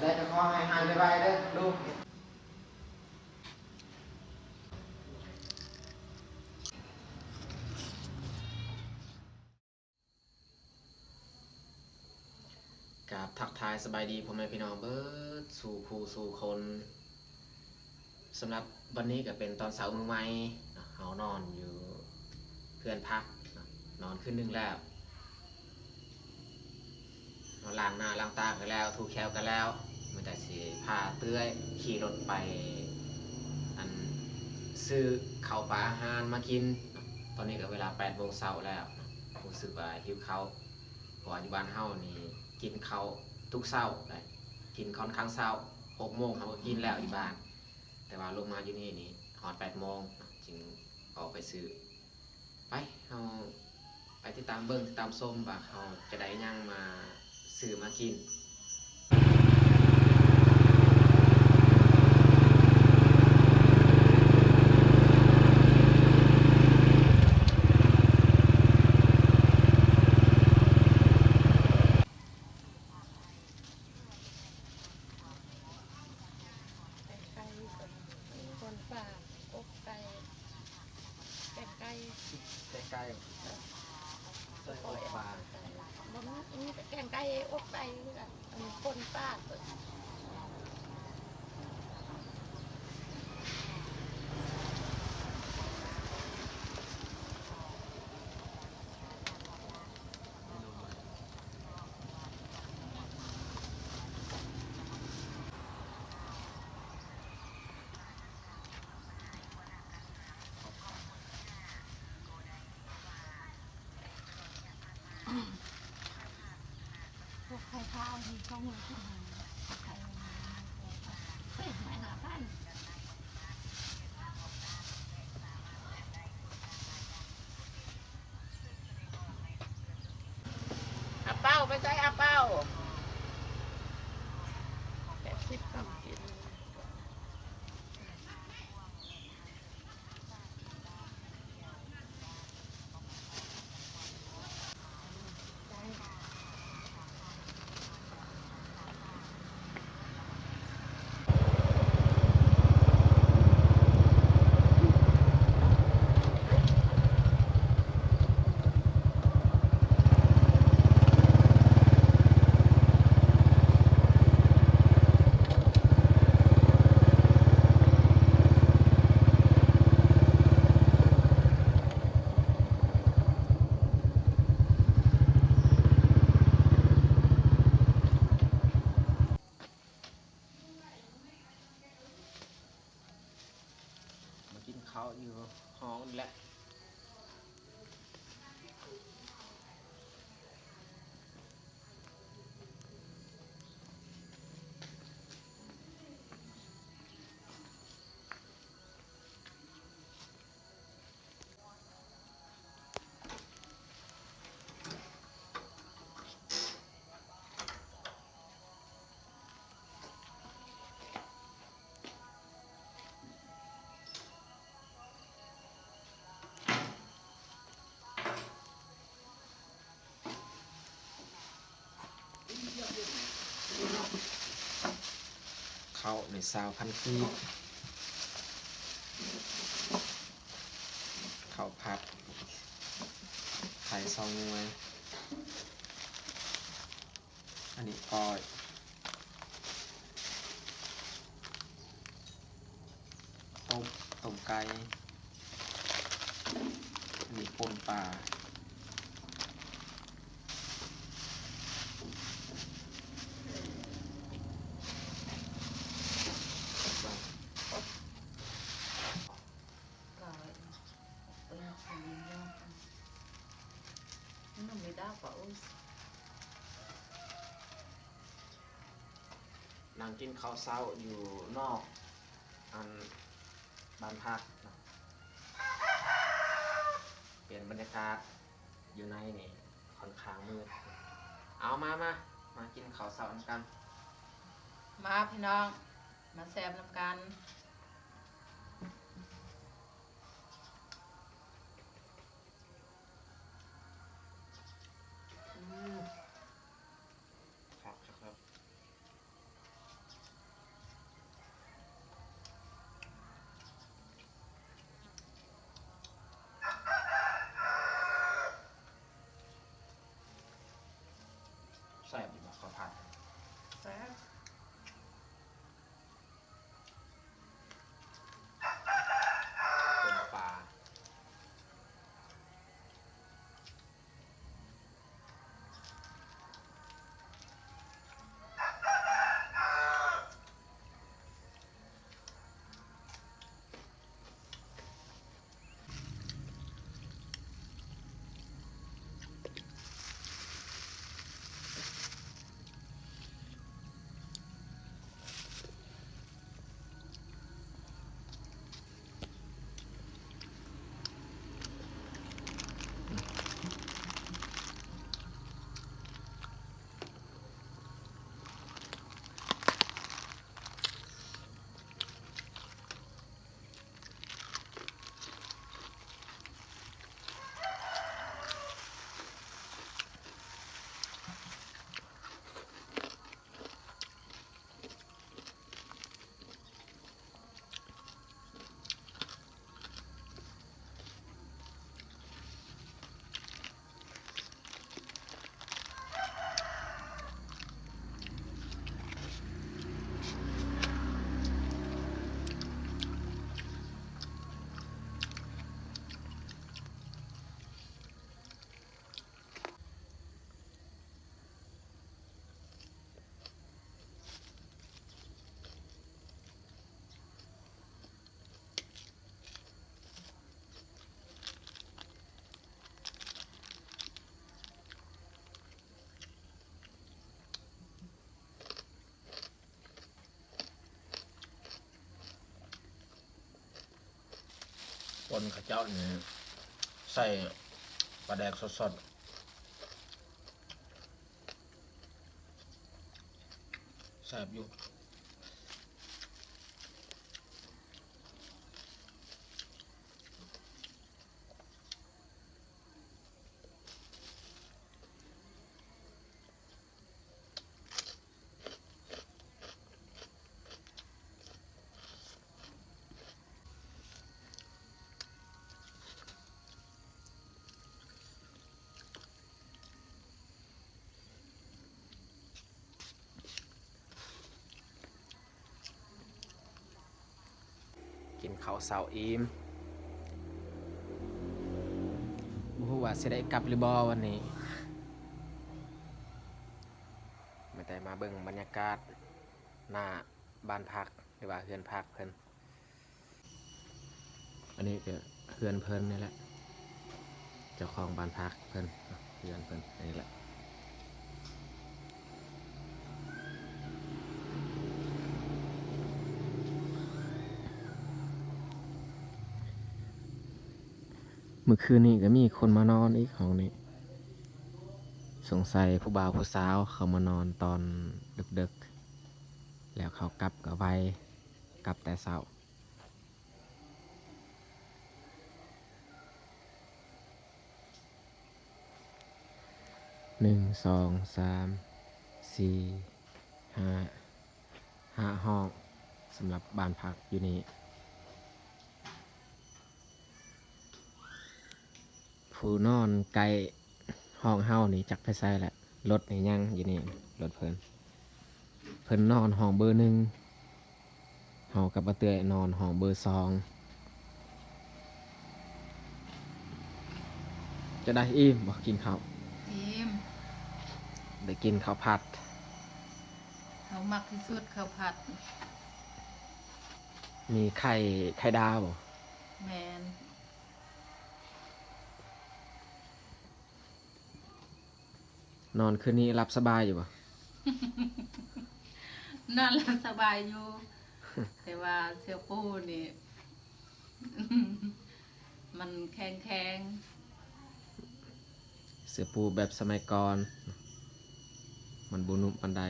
ໄດ້ກໍຂໍໃຫ້ຫາຍໄວໆເດີລູກ. ກາບທັກທາຍສະບາຍດີພໍ່ແມ່ພີ່ນ້ອງເບິດສູ່ຄູ່ສູ່ຄົນ. ສຳລັບວັນນີ້ກໍເປັນຕອນເຊົ້າມື້ໃໝ່ເນາະ, ເຮົານອນຢູ່ເຮືອນພັກເນາະ, ນອນຄືນໜຶ່ງແລ້ວ. ເຮົາລ້າງໜ້າລ້າງຕາກັນແລ້ວ, ຖູແຂ້ວກັນແລ້ວ, ມີແຕ່ຊິພາເອື້ອຍຂີ່ລົດໄປ ອັນ ຊື້ເຂົ້າປາອາຫານມາກິນ. ຕອນນີ້ກໍເວລາແປດໂມງເຊົ້າແລ້ວ, ຮູ້ສຶກວ່າຫິວເຂົ້າ ເພາະວ່າຢູ່ບ້ານເຮົານີ້ກິນເຂົ້າທຸກເຊົ້າໄດ໋, ກິນຄ່ອນຂ້າງເຊົ້າ, ຫົກໂມງເຮົາກໍກິນແລ້ວຢູ່ບ້ານ, ແຕ່ວ່າລົງມາຢູ່ນີ້ນີ້ຮອດແປດໂມງຈຶ່ງອອກໄປຊື້. ໄປ ເຮົາໄປຕິດຕາມເບິ່ງ ຕິດຕາມຊົມວ່າເຮົາຈະໄດ້ຫຍັງມາຊື້ມາກິນ. ແກງໄກ່ ຄົນປາ ອົບໄກ່ ແກງໄກ່ ແກງໄກ່ ເອີ ໃສ່ອົບປາ ບໍ່ມີ ມີແຕ່ແກງໄກ່ ອົບໄກ່ຄືກັນ ອັນນີ້ຄົນປາ. ອາເປົາ ໄປໃສອາເປົາ? ແປດສິບ ສາມສິບ. ມາກິນເຂົ້າຢູ່ຫ້ອງນີ້ແຫຼະ. ເຂົ້າໃນຊາວພັນກີບ ເຂົ້າຜັດ ໄຂ່ສອງໜ່ວຍ. ອັນນີ້ກ້ອຍ ຕົ້ມ ຕົ້ມໄກ່ ມີປົ່ນປາ. ນັ່ງກິນເຂົ້າເຊົ້າຢູ່ນອກ ອັນ ບ້ານພັກເນາະ ປ່ຽນບັນຍາກາດ ຢູ່ໃນນີ້ຂ້ອນຂ້າງມືດ. ເອົາ ມາ ມາ ມາກິນເຂົ້າເຊົ້ານຳກັນ ມາພີ່ນ້ອງ ມາແຊບນຳກັນ. ອືມ ຄັກ ຄັກ ຄັກ. ເຂົາເຈົ້ານີ້ໃສ່ປາແດກສົດໆ ແຊບຢູ່. ກິນເຂົ້າເຊົ້າອີ່ມ ບໍ່ຮູ້ວ່າຊິໄດ້ກັບຫຼືບໍ່ວັນນີ້. ມາແຕ່ມາເບິ່ງບັນຍາກາດໜ້າບ້ານພັກ ຫຼືວ່າເຮືອນພັກເພິ່ນ. ອັນນີ້ກໍເຮືອນເພິ່ນນີ້ແຫຼະ ເຈົ້າຂອງບ້ານພັກເພິ່ນ ເຮືອນເພິ່ນນີ້ແຫຼະ. ມື້ຄືນນີ້ກໍມີຄົນມານອນອີກຫ້ອງນີ້ ສົງໄສຜູ້ບ່າວຜູ້ສາວເຂົາມານອນຕອນເດິກໆ ແລ້ວເຂົາກັບກໍໄວ ກັບແຕ່ເຊົ້າ. ໜຶ່ງ ສອງ ສາມ ສີ່ ຫ້າ ຫ້າຫ້ອງ ສຳລັບບ້ານພັກຢູ່ນີ້. ຜູ້ນອນໃກ້ຫ້ອງເຮົານີ້ຈັກໄປໃສແຫຼະ. ລົດນີ້ຍັງຢູ່ນີ້ ລົດເພິ່ນ ເພິ່ນນອນຫ້ອງເບີໜຶ່ງ ເຮົາກັບປ້າເອື້ອຍນອນຫ້ອງເບີສອງ. ຈະໄດ້ອີ່ມບໍ່ ກິນເຂົ້າ? ອີ່ມ. ໄດ້ກິນເຂົ້າຜັດ ເຮົາມັກທີ່ສຸດເຂົ້າຜັດ. ມີໄຂ່ ໄຂ່ດາວບໍ່? ແມ່ນ. ນອນຄືນນີ້ຫຼັບສະບາຍຢູ່ບໍ່? ນອນຫຼັບສະບາຍຢູ່ ແຕ່ວ່າເສື້ອປູນີ້ ມັນແຂງໆ. ເສື້ອປູແບບສະໄໝກ່ອນ ມັນບໍ່ນຸ້ມປານໃດ.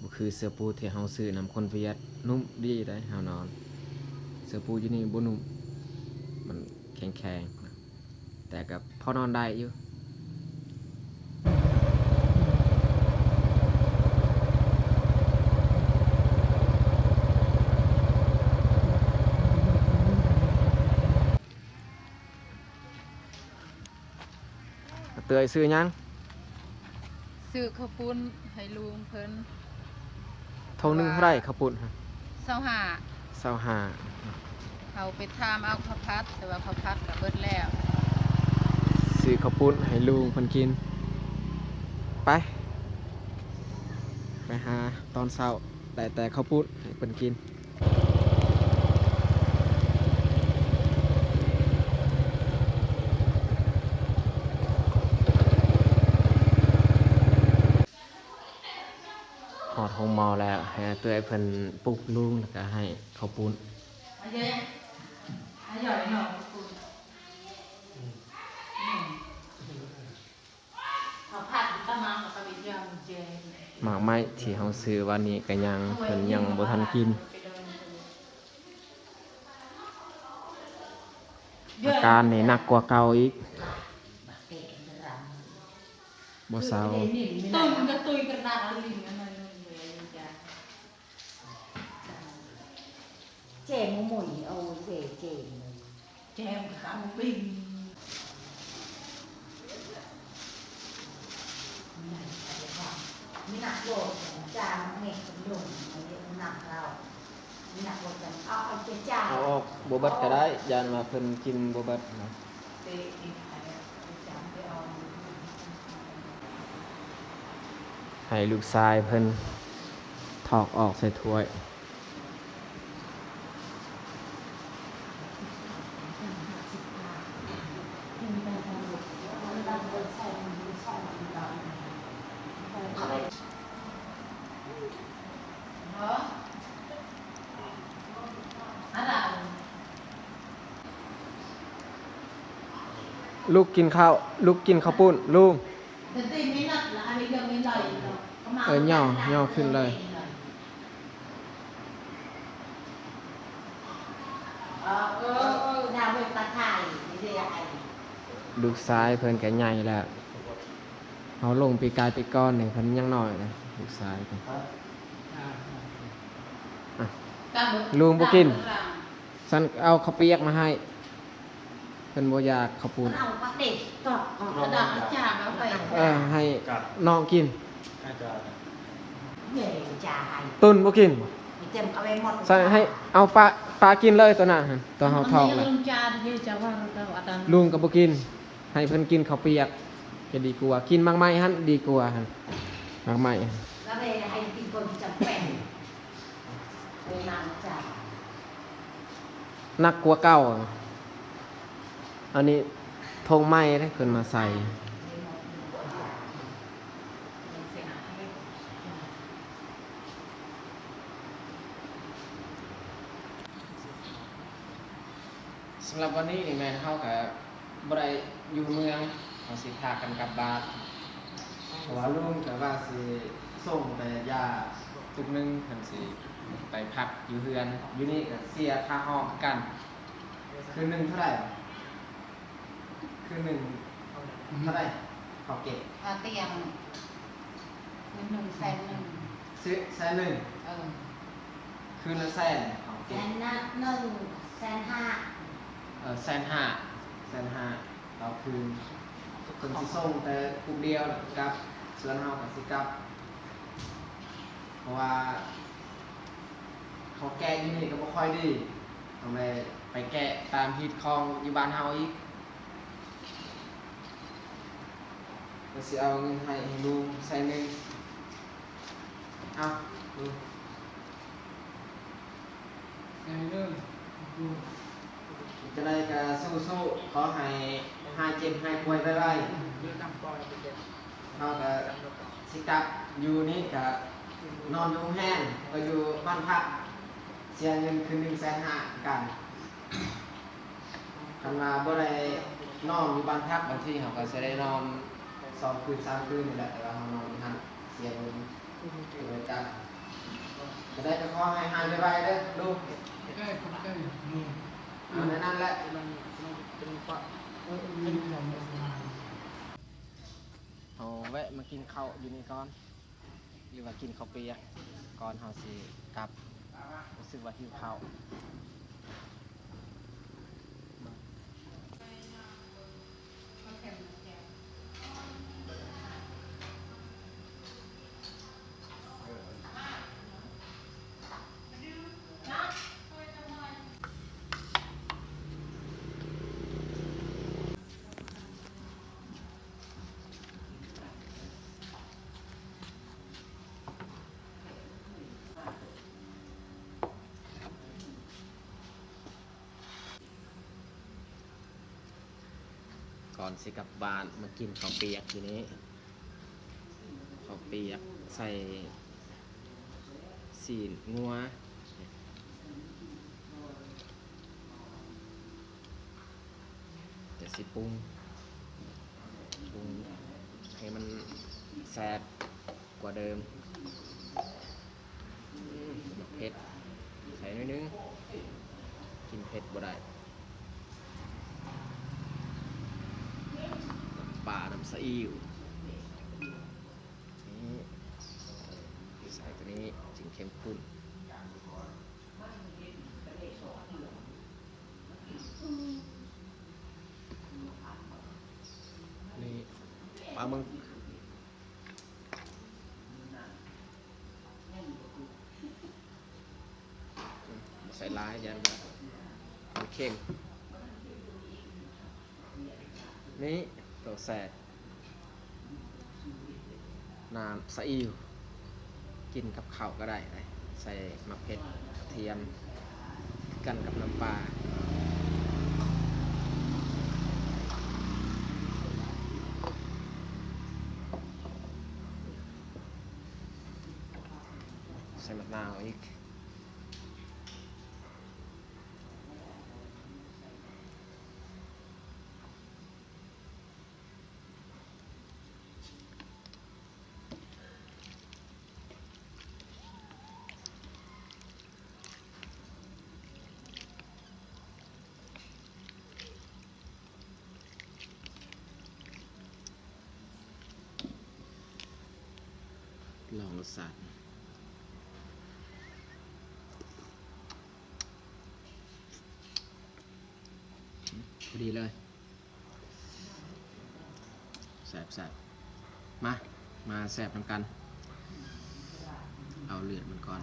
ບໍ່ຄືເສື້ອປູທີ່ເຮົາຊື້ນຳຄົນຫວຽດ ນຸ້ມດີໃດ ເຮົານອນ. ເສື້ອປູຢູ່ນີ້ບໍ່ນຸ້ມ ມັນແຂງໆ ແຕ່ກໍພໍນອນໄດ້ຢູ່. ເອື້ອຍຊື້ຫຍັງ? ຊື້ເຂົ້າປຸ້ນໃຫ້ລຸງເພິ່ນ. ຖົງໜຶ່ງເທົ່າໃດເຂົ້າປຸ້ນ? ຊາວຫ້າ. ຊາວຫ້າ. ເຮົາໄປຖາມເອົາເຂົ້າຜັດ ແຕ່ວ່າເຂົ້າຜັດກໍເບິດແລ້ວ. ຊື້ເຂົ້າປຸ້ນໃຫ້ລຸງເພິ່ນກິນ. ໄປ ໄປຫາຕອນເຊົ້າ ໄດ້ແຕ່ເຂົ້າປຸ້ນໃຫ້ເພິ່ນກິນ. ຮອດໂຮງໝໍແລ້ວ ໃຫ້ເອື້ອຍເພິ່ນປຸກລຸງ ແລ້ວກໍໃຫ້ເຂົ້າປຸ້ນ. ໝາກໄມ້ທີ່ເຮົາຊື້ວານນີ້ກໍຍັງ ເພິ່ນຍັງບໍ່ທັນກິນ. ອາການນີ້ໜັກກວ່າເກົ່າອີກ ບໍ່ເຊົາ. ເອົາອອກບໍ່ເບິດກໍໄດ້ ຢ້ານວ່າເພິ່ນກິນບໍ່ເບິດນະ. ໃຫ້ລູກຊາຍເພິ່ນຖອກອອກໃສ່ຖ້ວຍ. ອັນນັ້ນ ລຸກກິນເຂົ້າ ລຸກກິນເຂົ້າປຸ້ນ ລຸງ. ເອີ ຍໍ ຍໍຂຶ້ນເລີຍ. ລູກຊາຍເພິ່ນກະໃຫຍ່ແລ້ວ. ເຮົາລົງປີກາຍປີກ່ອນນີ້ ເພິ່ນຍັງນ້ອຍເດ້ ລູກຊາຍເພິ່ນ. ອະ ລຸງບໍ່ກິນ. ຊັ້ນເອົາເຂົ້າປຽກມາໃຫ້. ເພິ່ນບໍ່ຢາກເຂົ້າປຸ້ນ. ເອົາປາເດັກຕອກອອກກະດາດຈານເອົາໄປ. ເອີ ໃຫ້ນ້ອງກິນ. ຕຸ້ນບໍ່ກິນ. ໃສ່ໃຫ້ເອົາປາ ປາກິນເລີຍໂຕນັ້ນ ໂຕເຮົາທອກແລ້ວ. ລຸງກະບໍ່ກິນ. ໃຫ້ເພິ່ນກິນເຂົ້າປຽກກະດີກວ່າ ກິນໝາກໄມ້ຫັ້ນດີກວ່າຫັ້ນ ໝາກໄມ້. ໜັກກວ່າເກົ່າ. ອັນນີ້ຖົງໃໝ່ເດ້ ເພິ່ນມາໃສ່. ສຳລັບວັນນີ້ນີ້ແມ່ນເຮົາກະບໍ່ໄດ້ຢູ່ເມືອງ ເຮົາຊິພາກັນກັບບ້ານ ເພາະວ່າລຸງກະວ່າຊິສົ່ງແຕ່ຢາຕຸກໜຶ່ງ ເພິ່ນຊິໄປພັກຢູ່ເຮືອນ. ຢູ່ນີ້ກະເສຍຄ່າຫ້ອງຄືກັນ. ຄືນໜຶ່ງເທົ່າໃດ? ຄືນໜຶ່ງເທົ່າໃດ? ເຂົາເກັບຄ່າຕຽງ ຄືນໜຶ່ງແສນໜຶ່ງ. ແສນໜຶ່ງ. ເອີ ຄືນລະແສນ ເຂົາເກັບ. ແສນໜຶ່ງ ແສນຫ້າ. ເອີ ແສນຫ້າ ແສນຫ້າ ຕໍ່ຄືນ. ເພິ່ນຊິສົ່ງແຕ່ປຸກດຽວແລ້ວກັບ ສ່ວນເຮົາກະຊິກັບ ເພາະວ່າເຂົາແກະຢູ່ນີ້ກະບໍ່ຄ່ອຍດີ ຕ້ອງໄດ້ໄປແກະຕາມຮີດຄອງຢູ່ບ້ານເຮົາອີກ. ກະຊິເອົາເງິນໃຫ້ ໃຫ້ລຸງແສນໜຶ່ງ. ເອົາ ລຸງ ແສນໜຶ່ງ. ຈັ່ງໃດກະສູ້ໆ ຂໍໃຫ້ຫາຍເຈັບຫາຍປ່ວຍໄວໆ. ເຮົາກະຊິກັບ. ຢູ່ນີ້ກະນອນໂຮງແຮມ ກະຢູ່ບ້ານພັກ ເສຍເງິນຄືນໜຶ່ງແສນຫ້າຄືກັນ. ຄັນວ່າບໍ່ໄດ້ນອນຢູ່ບ້ານພັກ ບາງທີເຮົາກະຊິໄດ້ນອນສອງຄືນສາມຄືນນີ້ແຫຼະ ແຕ່ວ່າເຮົານອນຢູ່ຫັ້ນ ເສຍເງິນ. ຈັ່ງໃດກະຂໍໃຫ້ຫາຍໄວໆເດີລຸງ. ເອົາແນວນັ້ນແຫຼະ. ເຮົາແວະມາກິນເຂົ້າຢູ່ນີ້ກ່ອນ ຫຼືວ່າກິນເຂົ້າປຽກ ກ່ອນເຮົາຊິກັບ. ຮູ້ສຶກວ່າຫິວເຂົ້າ. ກ່ອນຊິກັບບ້ານ ມາກິນເຂົ້າປຽກທີ່ນີ້. ເຂົ້າປຽກໃສ່ຊີ້ນງົວ ຈະຊິປຸງ ປຸງໃຫ້ມັນແຊບກວ່າເດີມ. ໝາກເຜັດໃສ່ໜ້ອຍໜຶ່ງ ກິນເຜັດບໍ່ໄດ້. ນ້ຳປາ ນ້ຳສະອີວ ນີ້ ໃສ່ໂຕນີ້ຈຶ່ງເຂັ້ມຂຸ້ນ. ນີ້ ປາໝຶກ. ອືມ ບໍ່ໃສ່ຫຼາຍ ຢ້ານວ່າມັນເຄັມ. ນີ້ ໂຕແຊບ ນ້ຳສະອີວ. ກິນກັບເຂົ້າກະໄດ້ ໃສ່ໝາກເຜັດ ກະທຽມ ຄືກັນກັບນ້ຳປາ. ໃສ່ໝາກນາວອີກ. ລົດຊາດ ພໍດີເລີຍ. ແຊບໆ ມາ ມາແຊບນຳກັນ. ເອົາເລືອດມັນກ່ອນ.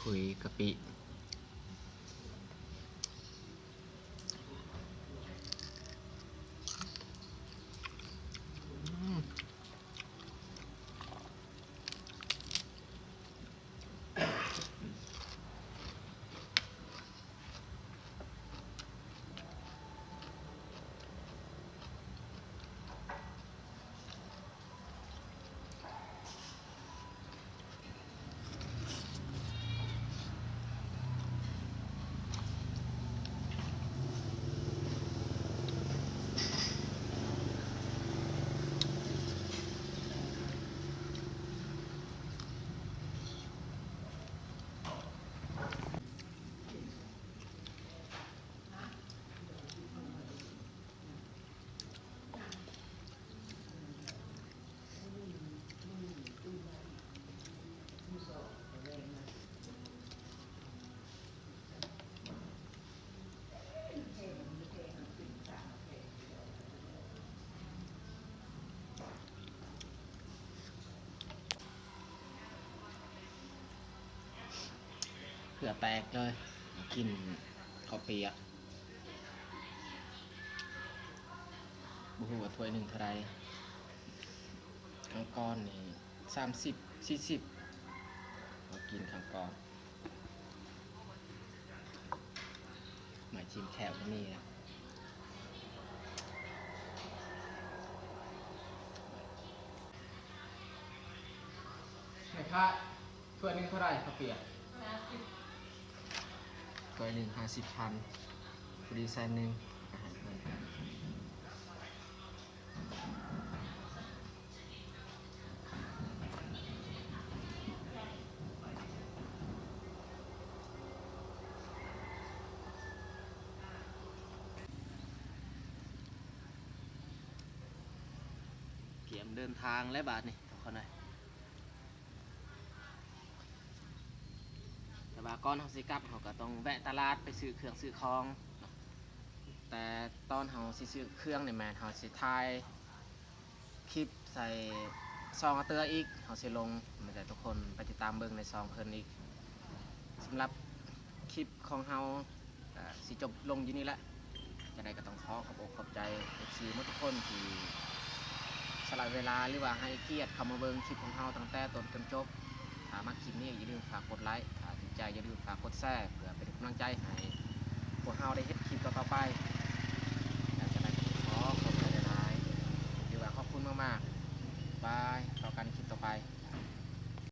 ຂຸຍກະປິ. ເຫື່ອແຕກເລີຍ ກິນເຂົ້າປຽກ. ບໍ່ຮູ້ວ່າຖ້ວຍໜຶ່ງເທົ່າໃດ. ຄັ້ງກ່ອນນີ້ສາມສິບ ສີ່ສິບ ມາກິນຄັ້ງກ່ອນ. ມາຊິມແຂ້ວກໍມີນະ. ແມ່ຄ້າ ຖ້ວຍໜຶ່ງເທົ່າໃດເຂົ້າປຽກ? ຫ້າສິບ. ຖ້ວຍໜຶ່ງຫ້າສິບພັນ ພໍດີແສນໜຶ່ງ. ກຽມເດີນທາງແລ້ວບາດນີ້ທຸກຄົນເອີຍ. ແຕ່ວ່າກ່ອນເຮົາຊິກັບ ເຮົາກໍຕ້ອງແວະຕະຫຼາດໄປຊື້ເຄື່ອງຊື້ຂອງເນາະ. ແຕ່ຕອນເຮົາຊິຊື້ເຄື່ອງນີ້ແມ່ນເຮົາຊິຖ່າຍຄລິບໃສ່ຊ່ອງອາເຕືອອີກ ເຮົາຊິລົງ ມີແຕ່ທຸກຄົນໄປຕິດຕາມເບິ່ງໃນຊ່ອງເພິ່ນອີກ. ສຳລັບຄລິບຂອງເຮົາ ກະຊິຈົບລົງຢູ່ນີ້ແຫຼະ. ຈັ່ງໃດກໍຕ້ອງຂໍຂອບອົກຂອບໃຈ ເອັຟຊີ ໝົດທຸກຄົນທີ່ສະຫຼະເວລາ ຫຼືວ່າໃຫ້ກຽດເຂົ້າມາເບິ່ງຄລິບຂອງເຮົາຕັ້ງແຕ່ຕົ້ນຈົນຈົບ. ຖ້າມັກຄລິບນີ້ຢ່າລືມຝາກກົດໄລ, ຖ້າຖືກໃຈຢ່າລືມຝາກກົດແຊ ເພື່ອເປັນກຳລັງໃຈໃຫ້ພວກເຮົາໄດ້ເຮັດຄລິບຕໍ່ໆໄປ. ແລ້ວຈັ່ງໃດກໍຕ້ອງຂໍຂອບໃຈຫຼາຍໆ ຫຼືວ່າຂອບຄຸນມາກໆ. ບາຍ.